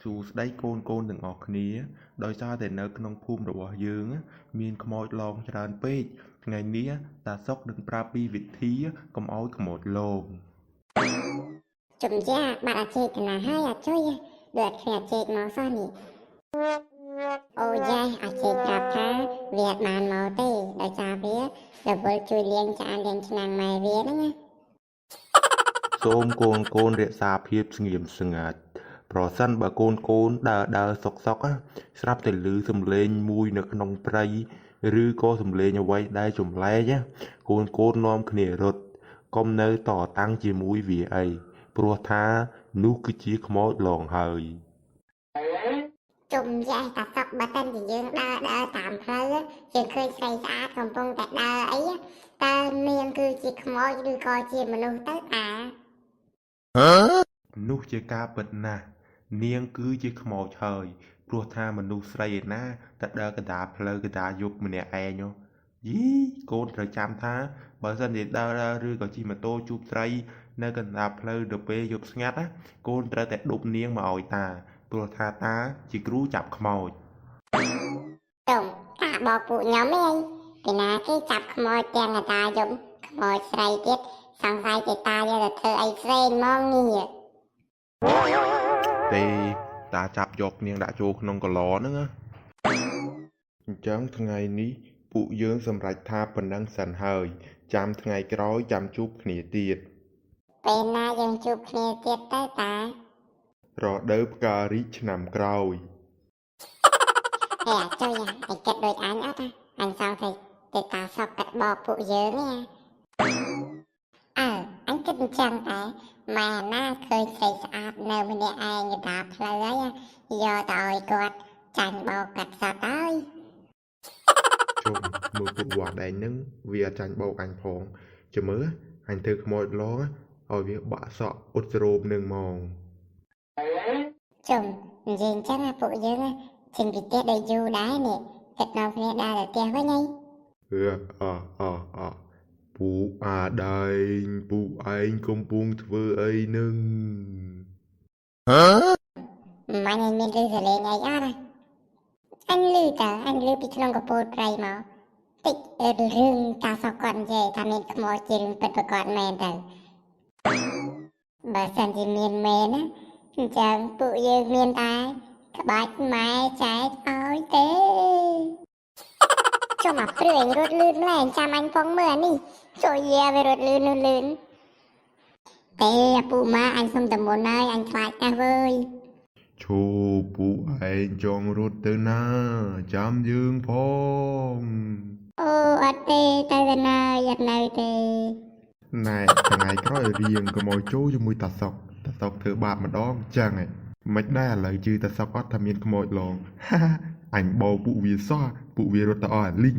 សួស្តីកូនៗទាំងអស់គ្នាដោយសារតែនៅក្នុងភូមិរបស់យើងមានខ្មោចលងច្រើនពេកថ្ងៃនេះតាសុកនឹងប្រាប់ពីវិធីកុំឲ្យខ្មោចលង ជំយាបាត់អាចេកណាហើយអាចុយដូចអត់គ្មានអាចេកមកសោះនេះអូយ៉េអាចេកប្រាប់ថាវាអត់បានមកទេដោយសារវារវល់ជួយលាងចានលាងឆ្នាំងម៉ែវាហ្នឹងណា សូមកូនៗរក្សាភាពស្ងៀមស្ងាត់ប្រសិនបើកូនៗដើរដើរសុកសុកណាស្រាប់តែឮសំឡេងមួយនៅក្នុងព្រៃឬក៏សំឡេងអ្វីដែលចម្លែកណាកូនៗនាំគ្នារត់កុំនៅតតាំងជាមួយវាអីព្រោះថានោះគឺជាខ្មោចលងហើយ ជំយាតាសុកបើសិនជាយើងដើរដើរតាមផ្លូវយើងឃើញស្រីស្អាតកំពុងតែដើរអីតើនាងគឺជាខ្មោចឬក៏ជាមនុស្សទៅអា នោះជាការពិតណាស់នាងគឺជាខ្មោចហើយព្រោះថាមនុស្សស្រីឯណាតែដើរកណ្ដាលផ្លូវកណ្ដាលយប់ម្នាក់ឯងហ៎យីកូនត្រូវចាំថាបើសិនជាដើរដើរឬក៏ជិះម៉ូតូជួបស្រីនៅកណ្ដាលផ្លូវទៅពេលយប់ស្ងាត់ណាកូនត្រូវតែដប់នាងមកឲ្យតាព្រោះថាតាជាគ្រូចាប់ខ្មោច ទុំតាបោកពួកខ្ញុំឯងពីណាគេចាប់ខ្មោចទាំងកណ្ដាលយប់ខ្មោចស្រីទៀតសង្ស័យតែតាយកទៅធ្វើអីផ្សេងហ្មងនេះ ទេតាចាប់យកនាងដាក់ចូលក្នុងកឡហ្នឹងណាអញ្ចឹងថ្ងៃនេះពួកយើងសម្រេចថាប៉ុណ្ណឹងសិនហើយចាំថ្ងៃក្រោយចាំជួបគ្នាទៀត ពេលណាយើងជួបគ្នាទៀតទៅតា រដូវផ្ការីកឆ្នាំក្រោយ ហេអាចុយអញគិតដូចអញអត់ណាអញសង្ស័យតែតាសុកកាត់បោកពួកយើងនេះអើអញគិតអញ្ចឹងតែម៉ែណាឃើញស្រីស្អាតនៅម្នាក់ឯងកណ្ដាលផ្លូវហើយយកទៅឲ្យគាត់ចាញ់បោកកាត់សតហើយ ជុំមើលពួកវត្តឯងហ្នឹងវាអត់ចាញ់បោកអញផងចាំមើលអញធ្វើខ្មោចឡងឲ្យវាបាក់សក់អ៊ុតស្រោមនឹងហ្មង ជុំនិយាយអញ្ចឹងពួកយើងចេញពីផ្ទះដូចយូរដែរនេះគិតនាំគ្នាដើរទៅផ្ទះវិញហី អឺអអអពូអាដែងពូឯងកំពុងធ្វើអីនឹង ម៉ាញ់ឯងមានឮសលេងអីអត់ណាអញឮតើអញឮពីក្នុងកពូលព្រៃមកតិចរឿងតាសុកគាត់និយាយថាមានខ្មោចជារឿងពិតប្រាកដមែនទៅបើសិនជាមានមែនណាអញ្ចឹងពួកយើងមានតែក្បាច់ម៉ែចែកឲ្យទេចុះមកព្រឿអញរត់លឿនម្ល៉េះចាំអញផងមើលអានេះចូលយាវារត់លឿននោះលឿនទេអាពូម៉ាអញសុំតែមុនហើយអញខ្លាចណាស់វើយ ឈូពូឯងចង់រត់ទៅណាចាំយើងផង អូអត់ទេទៅទៅណាអត់នៅទេ ណែថ្ងៃក្រោយរៀងកុំឲ្យចូលជាមួយតាសុកតាសុកធ្វើបាបម្ដងចឹងហ៎មិនដែរឥឡូវជឿតាសុកអត់ថាមានខ្មោចឡងហាអញបោកពួកវាសោះពួកវារត់ទៅអស់អាលីង